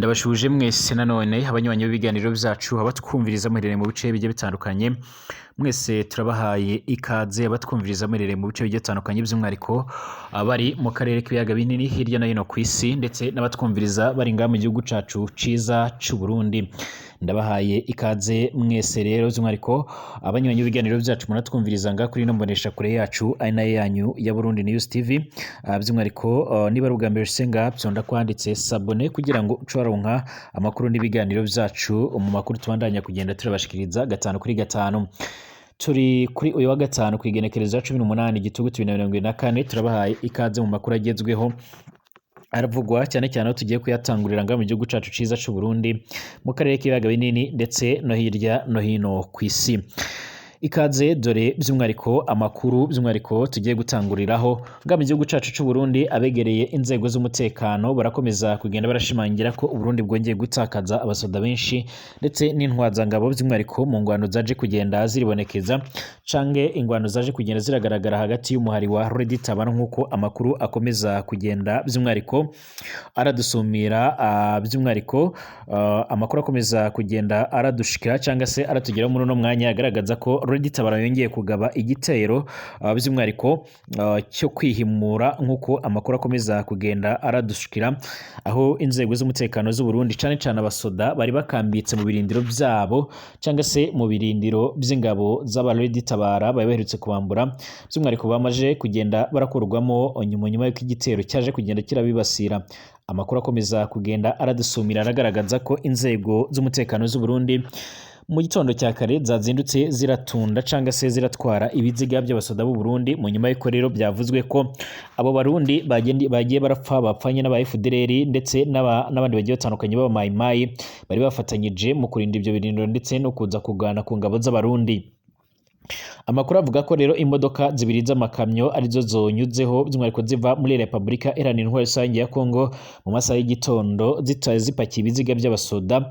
Ndabashuje mwese nanone abanywanyi b'ibiganiro byacu, abatwumviriza muherereye mu bice bigiye bitandukanye, mwese turabahaye ikaze. Abatwumviriza muherereye mu bice bigiye bitandukanye, by'umwihariko abari mu karere k'ibiyaga binini hirya no hino ku isi, ndetse n'abatwumviriza bari ngaha mu gihugu cacu ciza c'u Burundi, ndabahaye ikaze mwese. Rero by'umwihariko abanywanyi b'ibiganiro byacu muratwumviriza ngaha kuri ino mbonesha kure yacu, ari nayo yanyu ya Burundi News TV. By'umwihariko niba ari ubwa mbere usenga, byonda kwanditse s'abonner kugira ngo uce waronka amakuru n'ibiganiro byacu mu makuru tubandanya kugenda turabashikiriza gatanu kuri gatanu. Turi kuri uyu wa gatanu ku igenekerezo ya 18 Gitugutu 2024. Turabahaye ikaze mu makuru agezweho aravugwa cyane cyane aho tugiye kuyatangurira ngaha mu gihugu cacu ciza c'u Burundi, mu karere k'ibiyaga binini, ndetse no hirya no hino ku isi. Ikaze. Dore by'umwihariko amakuru by'umwihariko tugiye gutanguriraho ngaha mu gihugu cacu c'u Burundi. Abegereye inzego z'umutekano barakomeza kugenda barashimangira ko Uburundi bwongeye gutakaza abasoda benshi ndetse n'intwazangabo, by'umwihariko mu ngwano zaje kugenda ziribonekeza canke ingwano zaje kugenda ziragaragara hagati y'umuhari wa Red Tabara, nk'uko amakuru akomeza kugenda by'umwihariko aradusumira. By'umwihariko amakuru akomeza kugenda aradushikira cyangwa se aratugeraho muri uno mwanya agaragaza ko Red Tabara yongeye kugaba igitero by'umwihariko cyo kwihimura, nk'uko amakuru akomeza kugenda aradushikira, aho inzego z'umutekano z'u Burundi, cane cane abasoda bari bakambitse mu birindiro byabo cyangwa se mu birindiro by'ingabo z'aba Red Tabara bari baherutse kubambura, by'umwihariko bamaje kugenda barakurwamo nyuma y'uko igitero cyaje kugenda kirabibasira. Amakuru akomeza kugenda aradusumira aragaragaza ko inzego z'umutekano z'u Burundi mu gitondo cya kare zazindutse ziratunda cyangwa se ziratwara ibiziga by'abasoda b'u Burundi, mu nyuma y'uko rero byavuzwe ko abo Barundi bagiye barapfa bapfanye n'aba FDLR ndetse n'abandi bagiye batandukanye b'aba Mai Mai bari bafatanyije mu kurinda ibyo birindiro ndetse no kuza kugana ku ngabo z'Abarundi. Amakuru avuga ko rero imodoka zibiri z'amakamyo arizo zonyuzeho, by'umwihariko ziva muri Repubulika Iharanira Intwaro Rusange ya Kongo mu masaha y'igitondo, zitaye zipakiye ibiziga by'abasoda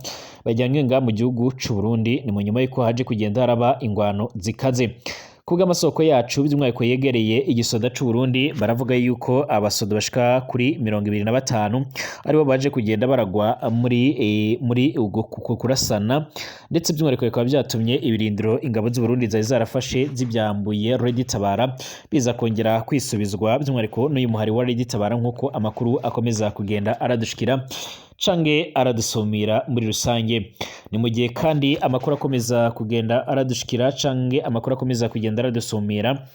bajyanywe ngaha mu gihugu c'u Burundi. Ni mu nyuma y'uko haje kugenda haraba ingwano zikaze. Kubw'amasoko yacu by'umwihariko yegereye igisoda c'u Burundi, baravuga yuko abasoda bashika kuri 25 aribo baje kugenda baragwa muri ubwo kurasana, ndetse by'umwihariko bikaba byatumye ibirindiro ingabo z'u Burundi zari zarafashe zibyambuye Red Tabara biza kongera kwisubizwa by'umwihariko n'uyu muhari wa Red Tabara, nk'uko amakuru akomeza kugenda aradushikira cange aradusumira muri rusange. Ni mu gihe kandi amakuru akomeza kugenda aradushikira cange amakuru akomeza kugenda aradusumira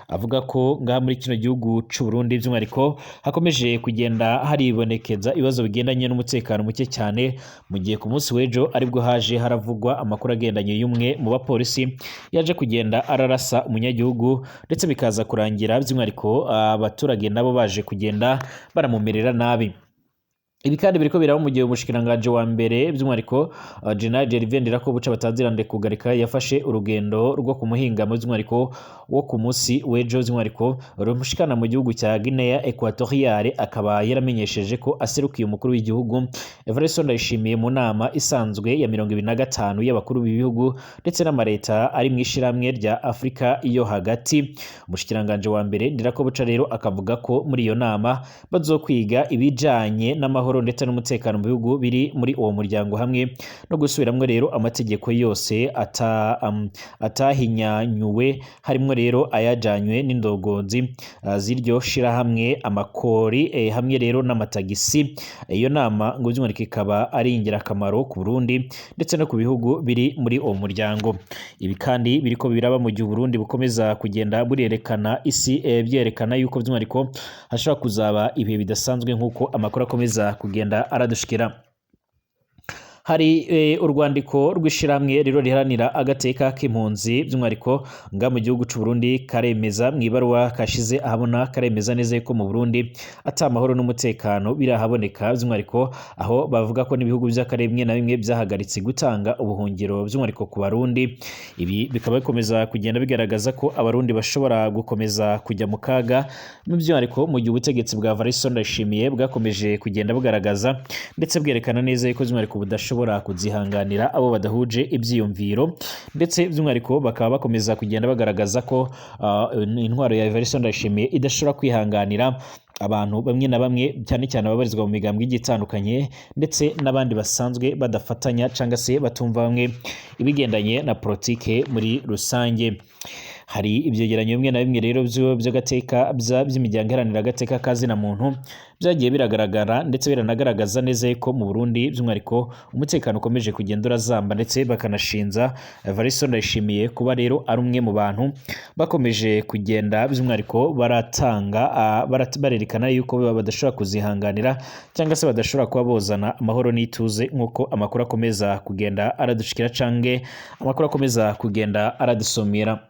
avuga ko ngaha muri kino gihugu c'u Burundi by'umwihariko hakomeje kugenda haribonekeza ibibazo bigendanye n'umutekano muke cyane, mu gihe ku munsi w'ejo aribwo haje haravugwa amakuru agendanye y'umwe mu bapolisi yaje kugenda ararasa umunyagihugu, ndetse bikaza kurangira by'umwihariko abaturage nabo baje kugenda baramumerera nabi. Ibi kandi biriko biraba mu gihe umushikiranganji wa mbere by'umwihariko General Gervais Ndirakobuca batazirande kugarika yafashe urugendo rwo ku muhingamo, by'umwihariko wo ku munsi w'ejo, by'umwihariko rumushikana mu gihugu cya Guinea Equatoriale, akaba yaramenyesheje ko aserukiye umukuru w'igihugu Evariste Ndayishimiye mu nama isanzwe ya 25 y'abakuru b'ibihugu ndetse n'amareta ari mu ishirahamwe rya Afrika yo hagati. Umushikiranganji wa mbere Ndirakobuca rero akavuga ko muri iyo nama bazokwiga ibijanye n'amahoro ndetse n'umutekano mu bihugu biri muri uwo muryango, hamwe no gusubiramwo rero amategeko yose atahinyanyuwe, harimwo rero ayajanywe n'indongozi z'iryo shirahamwe, amakori hamwe rero n'amatagisi. Iyo nama ngo by'umwihariko ikaba ari ingirakamaro ku Burundi ndetse no ku bihugu biri muri uwo muryango. Ibi kandi biriko biraba mu gihe Uburundi bukomeza kugenda burerekana isi byerekana yuko by'umwihariko hashobora kuzaba ibihe bidasanzwe, nk'uko amakuru akomeza kugenda aradushikira. Hari urwandiko rw'ishirahamwe rero riharanira agateka k'impunzi by'umwihariko nga mu gihugu c'u Burundi, karemeza mu ibaruwa kashize ahabona, karemeza neza yuko mu Burundi ata amahoro n'umutekano birahaboneka, by'umwihariko aho bavuga ko n'ibihugu by'akarere bimwe na bimwe byahagaritse gutanga ubuhungiro by'umwihariko ku Barundi. Ibi bikaba bikomeza kugenda bigaragaza ko Abarundi bashobora gukomeza kujya mu kaga, by'umwihariko mu gihe ubutegetsi bwa Evariste Ndayishimiye bwakomeje kugenda bugaragaza ndetse bwerekana neza yuko by'umwihariko budashobora idashobora kuzihanganira abo badahuje ibyiyumviro, ndetse by'umwihariko bakaba bakomeza kugenda bagaragaza ko intwaro ya Evariste Ndayishimiye idashobora kwihanganira abantu bamwe na bamwe, cyane cyane ababarizwa mu migambwe igiye itandukanye ndetse n'abandi basanzwe badafatanya cyangwa se batumva bamwe ibigendanye na politike muri rusange. Hari ibyegeranyo bimwe na bimwe rero by'agateka by'imiryango iharanira agateka ka zina muntu byagiye biragaragara ndetse biranagaragaza neza ko mu Burundi by'umwihariko umutekano ukomeje kugenda urazamba, ndetse bakanashinza Evariste Ndayishimiye kuba rero ari umwe mu bantu bakomeje kugenda by'umwihariko baratanga barerekana yuko badashobora kuzihanganira cyangwa se badashobora kuba bozana amahoro n'ituze, nk'uko amakuru akomeza kugenda aradushikira cange amakuru akomeza kugenda aradusomera.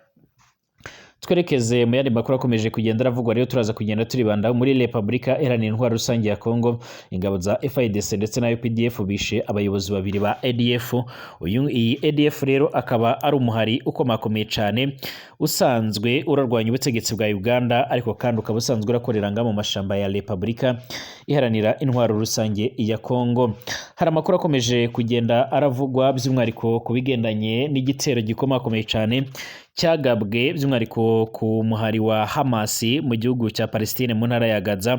Twerekeze mu yandi makuru akomeje kugenda aravugwa rero, turaza kugenda turibanda muri Repubulika Iharanira Intwaro Rusange ya Kongo. Ingabo za FARDC ndetse na UPDF bishe abayobozi babiri ba ADF. Iyi ADF rero akaba ari umuhari ukomakomeye cyane usanzwe urarwanya ubutegetsi bwa Uganda, ariko kandi ukaba usanzwe urakorera nga mu mashamba ya Repubulika Iharanira Intwaro Rusange ya Kongo. Hari amakuru akomeje kugenda aravugwa by'umwihariko ku bigendanye n'igitero gikomakomeye cyane cyagabwe by'umwihariko ku muhari wa Hamas mu gihugu cya Palestine mu ntara ya Gaza,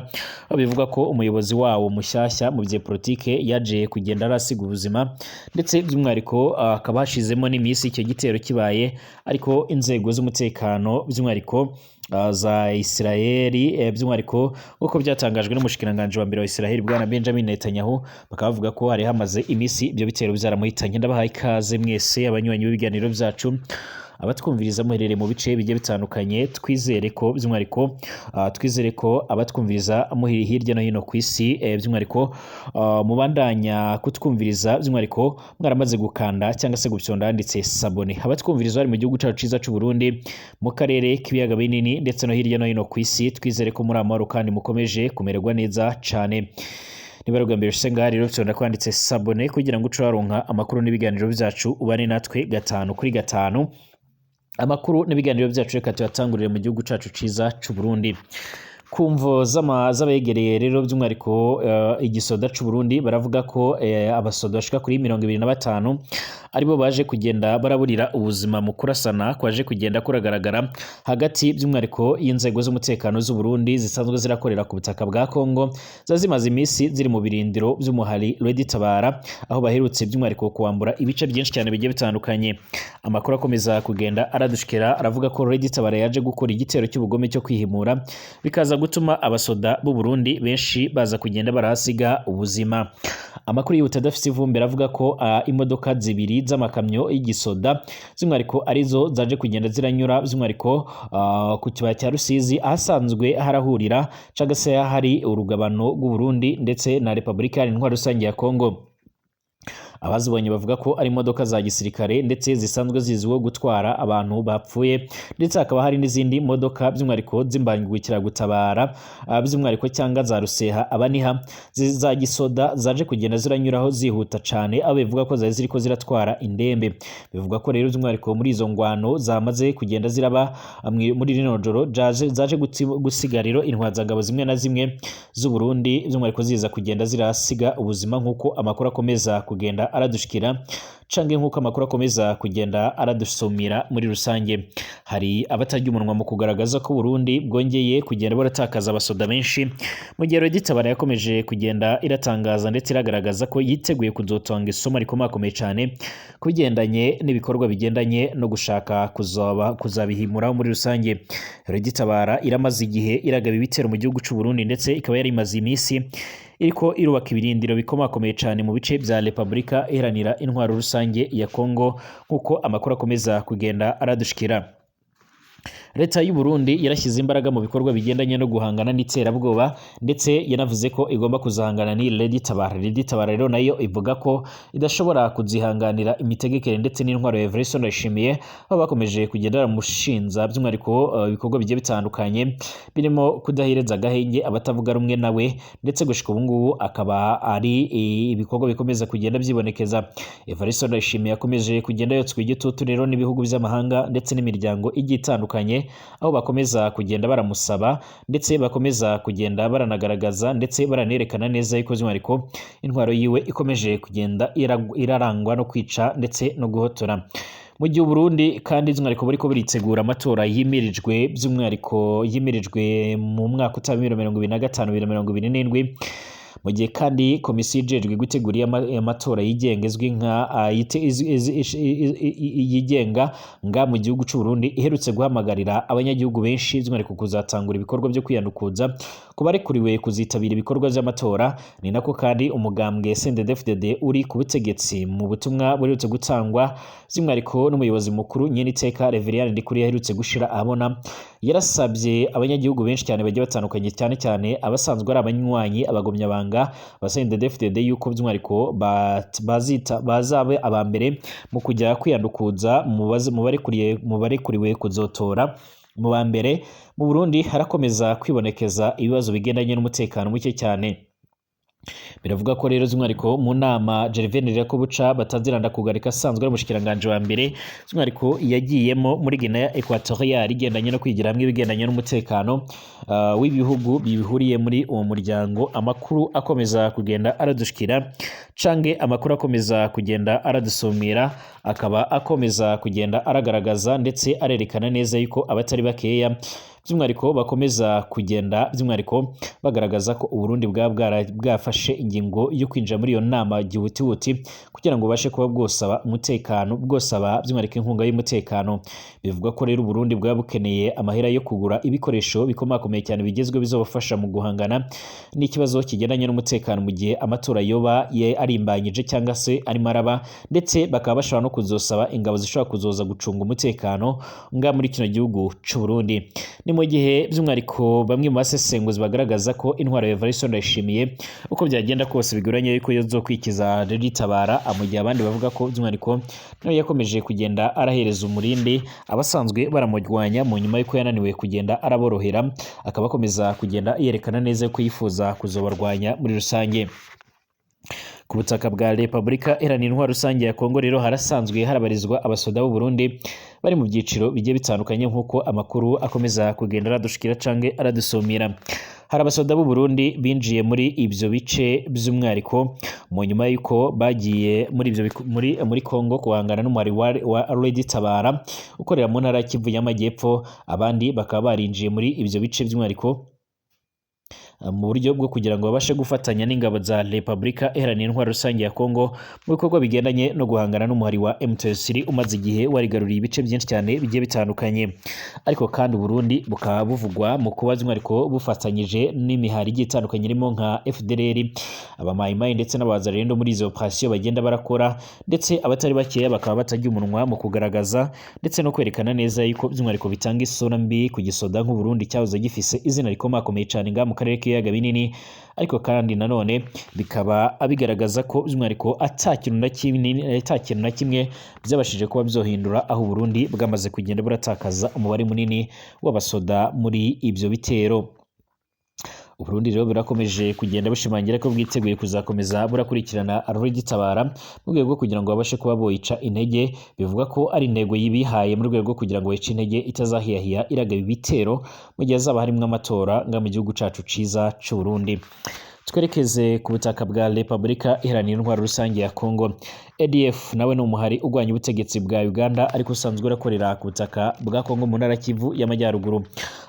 aho bivuga ko umuyobozi wawo mushyashya mu bya politike yaje kugenda arasiga ubuzima, ndetse by'umwihariko akaba hashizemo n'iminsi icyo gitero kibaye, ariko inzego z'umutekano by'umwihariko za Israeli, by'umwihariko nk'uko byatangajwe n'umushikiranganji wa mbere wa Israel bwana Benjamin Netanyahu, bakaba bavuga ko hari hamaze iminsi ibyo bitero byaramuhitanye. Ndabahaye ikaze mwese abanywanyi b'ibiganiro byacu, abatwumviriza muherereye mu bice bigiye bitandukanye. Twizere ko by'umwihariko twizere ko abatwumviriza muhiri hirya no hino ku isi, by'umwihariko mubandanya kutwumviriza, by'umwihariko mwaramaze gukanda cyangwa se gupyonda handitse s'abonner. Abatwumviriza bari mu gihugu cyacu cyiza cy'u Burundi, mu karere k'ibiyaga binini ndetse no hirya no hino ku isi, twizere ko muri amahoro kandi mukomeje kumererwa neza cyane. Niba ari ubwa mbere ushyize ngaha rero, pyonda kwanditse s'abonner kugira ngo uce waronka amakuru n'ibiganiro byacu, ubane natwe 5 kuri 5. Amakuru n'ibiganiro byacu reka tuyatangurire mu gihugu cyacu cyiza cy'u Burundi. Ku mvo z'abegereye rero by'umwihariko igisoda cy'u Burundi, baravuga ko abasoda bashika kuri 25 aribo baje kugenda baraburira ubuzima mu kurasana kwaje kugenda kuragaragara hagati by'umwihariko y'inzego z'umutekano z'u Burundi zisanzwe zirakorera ku butaka bwa Kongo, ziba zimaze iminsi ziri mu birindiro by'umuhari Red Tabara, aho baherutse by'umwihariko kuwambura ibice byinshi cyane bigiye bitandukanye. Amakuru akomeza kugenda aradushikira aravuga ko Red Tabara yaje gukora igitero cy'ubugome cyo kwihimura, bikaza gutuma abasoda b'u Burundi benshi baza kugenda barahasiga ubuzima. Amakuru yihuta adafite ivumbi aravuga ko imodoka zibiri z'amakamyo y'igisoda by'umwihariko arizo zaje kugenda ziranyura by'umwihariko ku kibaya cya Rusizi, ahasanzwe harahurira cyangwa se hari urugabano rw'u Burundi ndetse na Repubulika Iharanira Intwaro Rusange ya Kongo. Abazibonye bavuga ko ari imodoka za gisirikare ndetse zisanzwe zizwiho gutwara abantu bapfuye, ndetse hakaba hari n'izindi modoka by'umwihariko z'imbangukiragutabara by'umwihariko cyangwa za Ruseha abaniha za gisoda zaje kugenda ziranyuraho zihuta cyane, aho bivuga ko zari ziriko ziratwara indembe. Bivuga ko rero by'umwihariko muri izo ngwano zamaze kugenda ziraba muri rino joro, zaje gusiga rero intwazangabo zimwe na zimwe z'u Burundi by'umwihariko ziza kugenda zirasiga ubuzima, nk'uko amakuru akomeza kugenda aradushikira canke nk'uko amakuru akomeza kugenda aradusumira muri rusange. Hari abatarya umunwa mu kugaragaza ko Burundi bwongeye kugenda buratakaza abasoda benshi, mu gihe Red Tabara yakomeje kugenda iratangaza ndetse iragaragaza ko yiteguye kuzotanga isomo rikomakomeye cyane ku bigendanye n'ibikorwa bigendanye no gushaka kuzabihimura muri rusange. Red Tabara iramaze igihe iragaba ibitero mu gihugu cy'u Burundi, ndetse ikaba yari imaze iminsi iriko irubaka ibirindiro bikomakomeye cyane mu bice bya Repubulika Iharanira Intwaro Rusange ya Kongo, nk'uko amakuru akomeza kugenda aradushikira. Leta y'u Burundi yarashyize imbaraga mu bikorwa bigendanye no guhangana n'iterabwoba, ndetse yanavuze ko igomba kuzahangana n'iyi Red Tabara. Red Tabara rero nayo ivuga ko idashobora kuzihanganira imitegekere ndetse n'intwaro ya Evariste Ndayishimiye, aho bakomeje kugenda baramushinza by'umwihariko ibikorwa bigiye bitandukanye birimo kudahereza agahenge abatavuga rumwe nawe, ndetse gushika ubu ngubu akaba ari ibikorwa bikomeza kugenda byibonekeza. Evariste Ndayishimiye yakomeje kugenda yotswa igitutu rero n'ibihugu by'amahanga ndetse n'imiryango igiye itandukanye cyane, aho bakomeza kugenda baramusaba ndetse bakomeza kugenda baranagaragaza ndetse baranerekana neza yuko by'umwihariko intwaro yiwe ikomeje kugenda irarangwa no kwica ndetse no guhotora. Mu gihe Burundi kandi by'umwihariko buriko buritegura amatora yimirijwe, by'umwihariko yimirijwe mu mwaka utaha 2025, 2027, mu gihe kandi komisiyo ijejwe gutegura amatora yigenga izwi nka yigenga nga mu gihugu c'u Burundi iherutse guhamagarira abanyagihugu benshi by'umwihariko kuzatangura ibikorwa byo kwiyandukuza ku barekuriwe kuzitabira ibikorwa vy'amatora. Ni nako kandi umugambwe CNDD-FDD uri ku butegetsi, mu butumwa buherutse gutangwa by'umwihariko n'umuyobozi mukuru nyeniteka Reverien Ndikuri yaherutse gushira ahabona, yarasabye abanyagihugu benshi cyane bagiye batandukanye, cyane cyane abasanzwe ari abanywanyi abagomyabanga ba CNDD-FDD, yuko by'umwihariko bazita bazabe aba mbere mu kujya kwiyandukuza mu barekuriwe kuzotora mu ba mbere. Mu Burundi harakomeza kwibonekeza ibibazo bigendanye n'umutekano muke cyane. Biravuga ko rero by'umwihariko mu nama Gervais Ndirakobuca bataziranda kugarika asanzwe ari umushikiranganje wa mbere by'umwihariko yagiyemo muri Guinea Equatorial igendanye no kwigira hamwe ibigendanye n'umutekano w'ibihugu bihuriye muri uwo muryango, amakuru akomeza kugenda aradushikira cange amakuru akomeza kugenda aradusumira akaba akomeza kugenda aragaragaza ndetse arerekana neza yuko abatari bakeya by'umwihariko bakomeza kugenda by'umwihariko bagaragaza ko Uburundi bwa bwafashe ingingo yo kwinjira muri iyo nama gihutihuti kugira ngo babashe kuba bwosaba umutekano, bwosaba by'umwihariko inkunga y'umutekano. Bivugwa ko rero Uburundi bwaba bukeneye amahera yo kugura ibikoresho bikomakomeye cyane bigezweho bizobafasha mu guhangana n'ikibazo kigendanye n'umutekano mu gihe amatora yoba arimbanyije cyangwa se arimo araba, ndetse bakaba bashobora no kuzosaba ingabo zishobora kuzoza gucunga umutekano nga muri kino gihugu c'u Burundi. Ni mu gihe by'umwihariko bamwe mu basesenguzi bagaragaza ko intwaro ya Evariste Ndayishimiye uko byagenda kose bigoranye yuko yozokwikiza ritabara, mu gihe abandi bavuga ko by'umwihariko nawe yakomeje kugenda arahereza umurindi abasanzwe baramurwanya mu nyuma yuko yananiwe kugenda araborohera, akaba akomeza kugenda yerekana neza ko yifuza kuzobarwanya muri rusange. Ku butaka bwa Repubulika Iharanira Intwaro Rusange ya Kongo rero harasanzwe harabarizwa abasoda b'u Burundi bari mu byiciro bigiye bitandukanye, nk'uko amakuru akomeza kugenda aradushikira canke aradusumira. Hari abasoda b'u Burundi binjiye muri ibyo bice by'umwihariko mu nyuma y'uko bagiye muri ibyo muri Kongo guhangana n'umuhari wa Red Tabara ukorera mu ntara ya Kivu y'Amajyepfo, abandi bakaba barinjiye muri ibyo bice by'umwihariko mu buryo bwo kugira ngo babashe gufatanya n'ingabo za Repubulika Iharanira Intwaro Rusange ya Kongo mu bikorwa bigendanye no guhangana n'umuhari wa M23 umaze igihe warigaruriye ibice byinshi cyane bigiye bitandukanye. Ariko kandi Burundi bukaba buvugwa mu kuba by'umwihariko bufatanyije n'imihari igiye itandukanye irimo nka FDLR, abamayimayi ndetse n'abazarendo muri izo operation bagenda barakora, ndetse abatari bakeya bakaba batajya umunwa mu kugaragaza ndetse no kwerekana neza yuko by'umwihariko bitanga isura mbi ku gisoda nk'u Burundi cyahoze gifise izina rikomakomeye cyane ngaha mu karere k'ibiyaga binini. Ariko kandi nanone bikaba bigaragaza ko by'umwihariko ata kintu na kimwe byabashije kuba byohindura aho Burundi bwamaze kugenda buratakaza umubare munini w'abasoda muri ibyo bitero. Uburundi rero burakomeje kugenda bushimangira ko bwiteguye kuzakomeza burakurikirana Red-Tabara mu rwego rwo kugira ngo babashe kuba boyica intege. Bivuga ko ari intego yibihaye mu rwego rwo kugira ngo bayice intege itazahiyahiya iragaba ibitero mu gihe hazaba harimwo amatora nga mu gihugu cacu ciza c'u Burundi. Twerekeze ku butaka bwa Repubulika Iharanira Intwaro Rusange ya Kongo. ADF nawe ni umuhari urwanya ubutegetsi bwa Uganda ariko usanzwe urakorera ku butaka bwa Kongo mu ntara Kivu y'Amajyaruguru.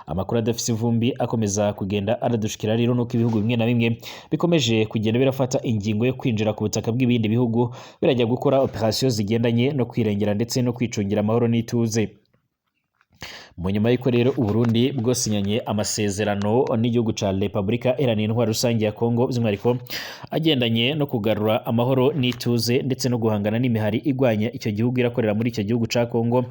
Amakuru adafise ivumbi akomeza kugenda aradushikira rero nuko ibihugu bimwe na bimwe bikomeje kugenda birafata ingingo yo kwinjira ku butaka bw'ibindi bihugu birajya gukora operation zigendanye no kwirengera ndetse no kwicungira amahoro n'ituze. Mu nyuma y'uko rero Uburundi bwosinyanye amasezerano n'igihugu ca Repubulika Iharanira Intwaro Rusange ya Kongo by'umwihariko agendanye no kugarura amahoro n'ituze ndetse no guhangana n'imihari igwanya icyo gihugu irakorera muri icyo gihugu ca Kongo,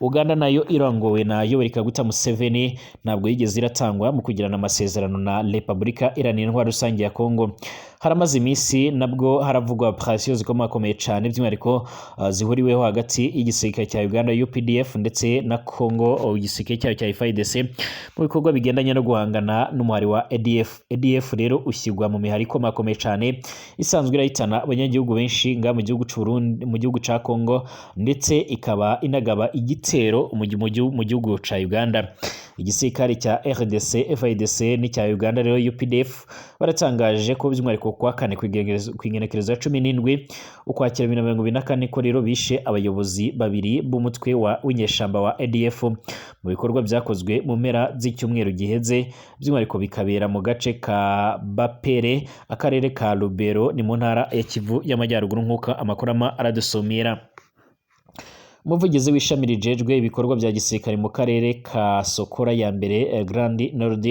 Uganda nayo irongowe na Yoweri Kaguta Museveni ntabwo yigeze iratangwa mu kugirana amasezerano na Repubulika Iharanira Intwaro Rusange ya Kongo. Haramaze iminsi nabwo haravugwa operation zikomakomeye cyane by'umwihariko zihuriweho hagati y'igisirikare cya Uganda UPDF ndetse na Kongo by'umwihariko igisirikare cyayo cya FARDC mu bikorwa bigendanye no guhangana n'umuhari wa ADF. ADF rero ushyirwa mu mihari ikomakomeye cyane isanzwe irahitana abanyagihugu benshi nga mu gihugu c'u Burundi, mu gihugu ca Congo, ndetse ikaba inagaba igitero mu gihugu ca Uganda. Igisirikare cya RDC, FARDC n'icya Uganda rero UPDF baratangaje ko by'umwihariko kuwa kane kw'igenekerezo ya 17 Ukwakira 2024 ko rero bishe abayobozi babiri b'umutwe wa w'inyeshamba wa ADF mu bikorwa byakozwe mu mpera z'icyumweru giheze, by'umwihariko bikabera mu gace ka Bapere, akarere ka Lubero, ni mu ntara ya Kivu y'Amajyaruguru, nk'uko amakuru ama aradusumira. Umuvugizi w'ishami rijejwe ibikorwa bya gisirikare mu karere ka Sokora ya mbere, Grand Nord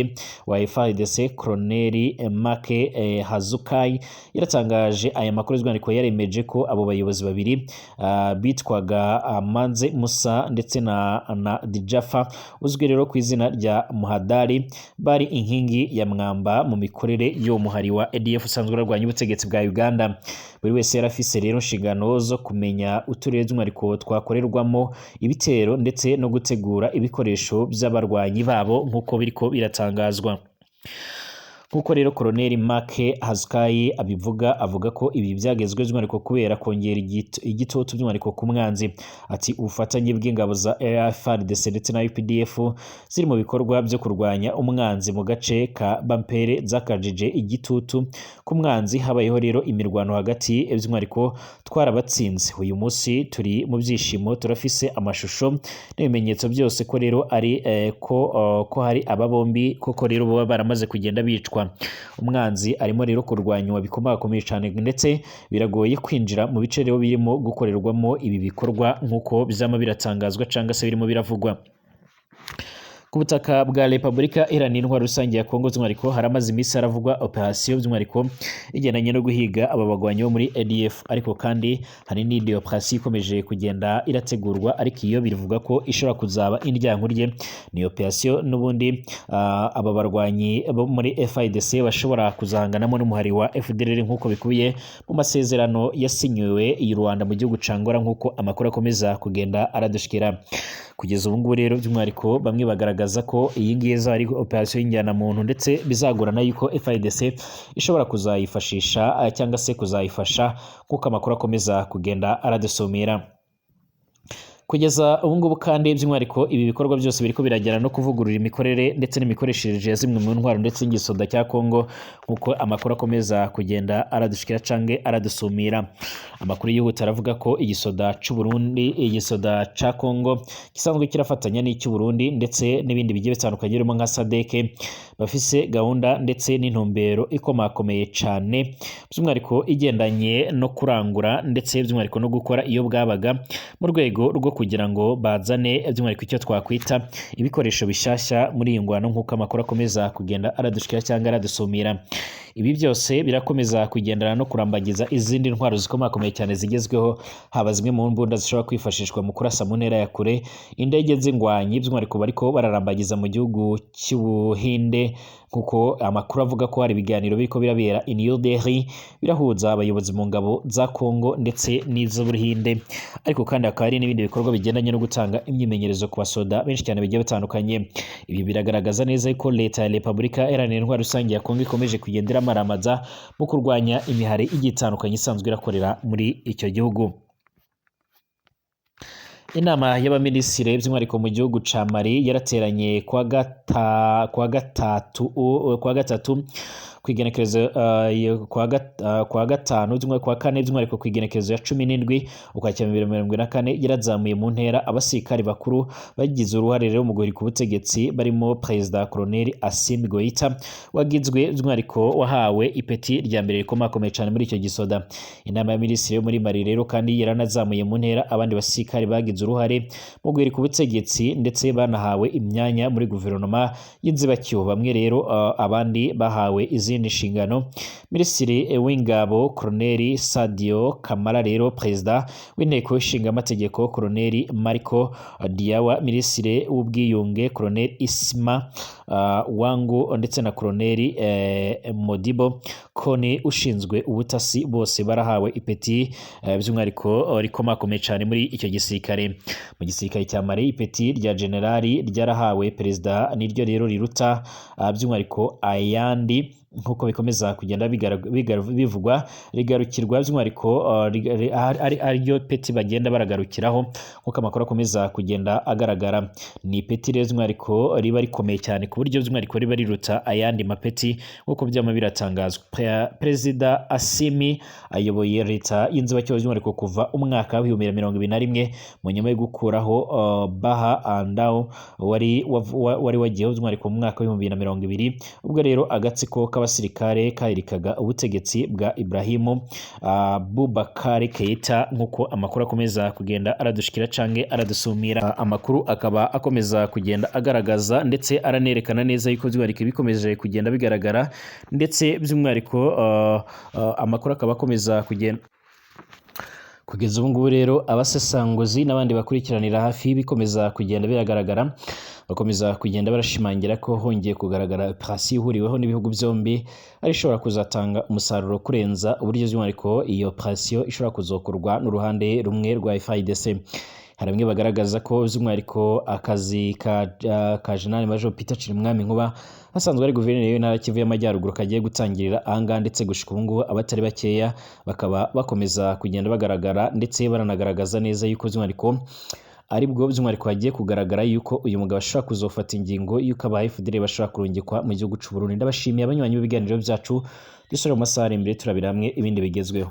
wa FARDC, Colonel Make Hazukai, yaratangaje aya makuru, by'umwihariko yaremeje ko abo bayobozi babiri bitwaga Manze Musa ndetse na Dijafa uzwi rero ku izina rya Muhadari, bari inkingi ya mwamba mu mikorere y'uwo muhari wa ADF usanzwe urarwanya ubutegetsi bwa Uganda. Buri wese yarafise rero inshingano zo kumenya uturere by'umwihariko twakorerwamo ibitero ndetse no gutegura ibikoresho by'abarwanyi babo, nk'uko biriko biratangazwa. Nk'uko rero Colonel Make Hazukai abivuga, avuga ko ibi byagezwe by'umwihariko kubera kongera igitutu by'umwihariko ku mwanzi. Ati ubufatanye bw'ingabo za FARDC ndetse na UPDF ziri mu bikorwa byo kurwanya umwanzi mu gace ka Bampere zakajije igitutu ku mwanzi. Habayeho rero imirwano hagati, by'umwihariko twarabatsinze. Uyu munsi turi mu byishimo, turafise amashusho n'ibimenyetso byose ko rero ari ko hari aba bombi koko rero baba baramaze kugenda bicwa. Umwanzi arimo rero kurwanywa bikomakomeye cyane, ndetse biragoye kwinjira mu bice rero birimo gukorerwamo ibi bikorwa, nk'uko bizama biratangazwa cyangwa se birimo biravugwa. Ku butaka bwa Repubulika Iharanira Intwaro Rusange ya Kongo, by'umwihariko haramaze iminsi haravugwa operasiyo by'umwihariko igendanye no guhiga aba bagwanyi bo muri ADF, ariko kandi hari n'indi operasiyo ikomeje kugenda irategurwa, ariko iyo bivuga ko ishobora kuzaba indyankurye. Ni operasiyo n'ubundi aba barwanyi bo muri FARDC bashobora kuzahanganamo n'umuhari wa FDLR, nk'uko bikubiye mu masezerano yasinyiwe i Rwanda mu gihugu ca Angola, nk'uko amakuru akomeza kugenda aradushikira. Kugeza ubu ngubu rero by'umwihariko bamwe bagaragaza ko iyi ngiyi izaba ari operasiyo y'injyanamuntu, ndetse bizagorana yuko FARDC ishobora kuzayifashisha cyangwa se kuzayifasha, nk'uko amakuru akomeza kugenda aradusumira. Kugeza ubu ngubu kandi by'umwihariko ibi bikorwa byose biriko birajyana no kuvugurura imikorere ndetse n'imikoreshereze ya zimwe mu ntwaro ndetse n'igisoda cya Kongo, nk'uko amakuru akomeza kugenda aradushikira canke aradusumira. Amakuru yihuta aravuga ko igisoda c'u Burundi, igisoda ca Kongo gisanzwe kirafatanya n'icy'u Burundi ndetse n'ibindi bigiye bitandukanye birimo nka SADC, bafise gahunda ndetse n'intumbero ikomakomeye cane, by'umwihariko igendanye no kurangura ndetse by'umwihariko no gukora iyo bwabaga mu rwego rwo kugira ngo bazane by'umwihariko icyo twakwita ibikoresho bishyashya muri iyi ngwano, nk'uko amakuru akomeza kugenda aradushikira cyangwa aradusumira. Ibi byose birakomeza kugendana no kurambagiza izindi ntwaro zikomakomeye cyane zigezweho, haba zimwe mu mbunda zishobora kwifashishwa mu kurasa mu ntera ya kure, indege z'ingwanyi by'umwihariko bariko bararambagiza mu gihugu cy'Ubuhinde, kuko amakuru avuga ko hari ibiganiro biriko birabera i New Delhi birahuza abayobozi mu ngabo za Kongo ndetse n'iz'Ubuhinde. Ariko kandi hakaba hari n'ibindi bikorwa bigendanye no gutanga imyimenyerezo ku basoda benshi cyane bigiye bitandukanye. Ibi biragaragaza neza ko leta ya Repubulika Iharanira Intwaro Rusange ya Kongo ikomeje kugenda iramaramaza mu kurwanya imihari igiye itandukanye isanzwe irakorera muri icyo gihugu. Inama y'abaminisitiri by'umwihariko mu gihugu ca Mali yarateranye kwa gatatu kw'igenekerezo kwa gatanu, by'umwihariko kwa kane, by'umwihariko kw'igenekerezo ya 17 Ukwakira 2024, yarazamuye mu ntera abasirikari bakuru bagize uruhare rero mu guhirika ubutegetsi, barimo Perezida Colonel Assimi Goïta wagizwe by'umwihariko wahawe ipeti rya mbere rikomakomeye cyane muri icyo gisoda. Inama y'abaminisitiri yo muri Mali rero kandi yaranazamuye mu ntera abandi basirikari bagize uruhare mu guhirika ubutegetsi, ndetse banahawe imyanya muri guverinoma y'inzibacyuho. Bamwe rero abandi bahawe izindi izindi nshingano. Minisitiri w'ingabo Colonel Sadio Kamara rero, perezida w'inteko ishingamategeko Colonel Marco Diawa, minisitiri w'ubwiyunge Colonel Isma Wangu ndetse na Colonel Modibo Kone ushinzwe ubutasi, bose barahawe ipeti by'umwihariko rikomakomeye cyane muri icyo gisirikare. Mu gisirikare cya Mali, ipeti rya generali ryarahawe perezida, niryo rero riruta by'umwihariko ayandi nk'uko bikomeza kugenda bivugwa, rigarukirwa by'umwihariko ariryo peti bagenda baragarukiraho nk'uko amakuru akomeza kugenda agaragara. Ni ipeti rero by'umwihariko riba rikomeye cyane ku buryo by'umwihariko riba riruta ayandi mapeti nk'uko byama biratangazwa. Perezida Asimi ayoboye leta y'inzibacyuho by'umwihariko kuva umwaka wa 2021, mu nyuma yo gukuraho Baha Andao wari wagiyeho by'umwihariko mu mwaka wa 2020, ubwo rero agatsiko k'abasirikare kahirikaga ubutegetsi bwa Ibrahimu Boubacar Keita, nk'uko amakuru akomeza kugenda aradushikira canke aradusumira. Amakuru akaba akomeza kugenda agaragaza ndetse aranerekana neza yuko by'umwihariko bikomeje kugenda bigaragara, ndetse by'umwihariko amakuru akaba akomeza kugenda kugeza ubu ngubu. Rero abasesanguzi n'abandi bakurikiranira hafi bikomeza kugenda biragaragara, bakomeza kugenda barashimangira ko hongeye kugaragara operasiyo ihuriweho n'ibihugu byombi ari ishobora kuzatanga umusaruro kurenza uburyo by'umwihariko iyo operasiyo ishobora kuzokorwa n'uruhande rumwe rwa FARDC. Hari bamwe bagaragaza ko by'umwihariko akazi ka General Major Peter Cirimwami Nkuba asanzwe ari guverineri w'intara Kivu y'Amajyaruguru kagiye gutangirira ahangaha, ndetse gushika ubu ngubu abatari bakeya bakaba bakomeza kugenda bagaragara ndetse baranagaragaza neza yuko by'umwihariko aribwo by'umwihariko hagiye kugaragara yuko uyu mugabo ashobora kuzofata ingingo yuko aba FDL bashobora kurungikwa mu gihugu c'u Burundi. Ndabashimiye abanywanyi b'ibiganiro byacu, dusubire mu masaha ari imbere turabira hamwe ibindi bigezweho.